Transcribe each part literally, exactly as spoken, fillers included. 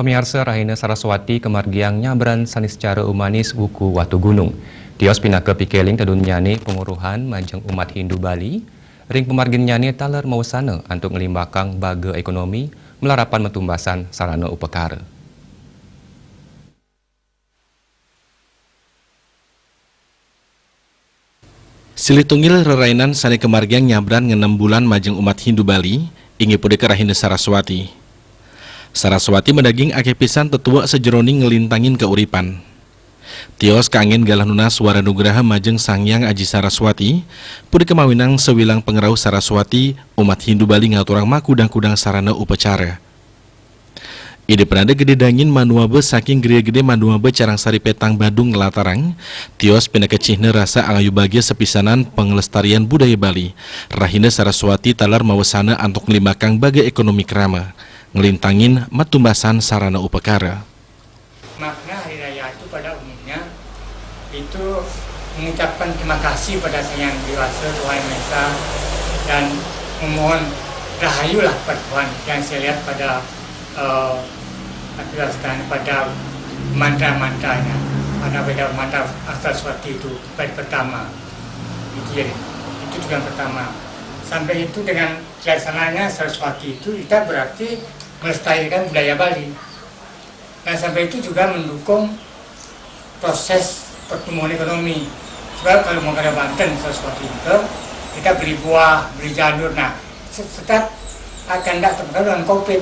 Miarsa, rahina Saraswati kamargiang nyabran sané sacara umanis wuku Watugunung. Tios pinaka pikéling tedunnyane panguruhan majeng umat Hindu Bali, ring pamarginnyane taler mawesana antuk nglimbakang baga ekonomi, malarapan matumbasan sarana upakara. Silih tunggil rerainan sané kamargiang nyabran ngenem bulan majeng umat Hindu Bali, inggih punika rahina Saraswati. Saraswati madaging akeh pisan tetuek sajeroning nglintangin kauripan. Tios kanggen galah nunas wara nugraha majeng Sang Hyang Aji Saraswati, punika mawinan sawilang pangrauh Saraswati, umat Hindu Bali ngaturang makudang-kudang sarana upacara. Ida Penanda Gede Dangin Manuaba saking Griya Gede Manuaba, Carangsari, Petang, Badung nglatarang, tios pinaka cihna rasa angayu bagia sapisanan panglestarian budaya Bali. Rahina Saraswati taler mawesana antuk nglimbakang baga ekonomi krama, nglintangin matumbasan sarana upakara. Makna hari raya itu pada umumnya itu mengucapkan terima kasih pada Sang Yang Dewasa, Tuhan Yang Maha Esa, dan memohon rahayu lah pada Tuhan. Yang saya lihat pada, eh, apa istilahnya, pada mantra-mantranya, pada beda mantra Saraswati itu, bait pertama. Itu jadi, itu juga yang pertama. Sampai itu dengan pelaksananya Saraswati itu, kita berarti melestarikan budaya Bali. Dan sampai itu juga mendukung proses pertumbuhan ekonomi. Sebab kalau mau kada Banten, Saraswati itu, kita beli buah, beli janur, nah, se-, tetap akan tidak terpengaruh dengan covid.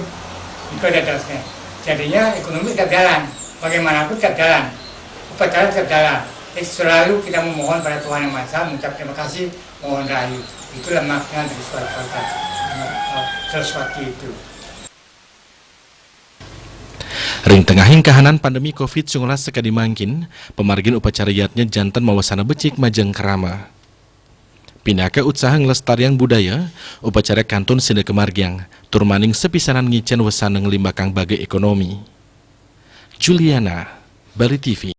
Itu ada dasarnya. Jadinya ekonomi tetap jalan, bagaimanapun tetap jalan, upacara tetap jalan. Jadi selalu kita memohon pada Tuhan Yang Maha Esa, mengucap terima kasih, mohon rahayu. Itulah makna dari suatu kata, eh, Saraswati itu. Ring tengahing kahanan pandemi covid sembilan belas sakadi mangkin, pamargin upacara yadnya janten mawasana becik majeng krama. Pinaka utsaha nglestariang budaya, upacara kantun sida kamargiang, tur maning sapisanan ngicen wasana nglimbakang baga ekonomi. Juliana, Bali T V.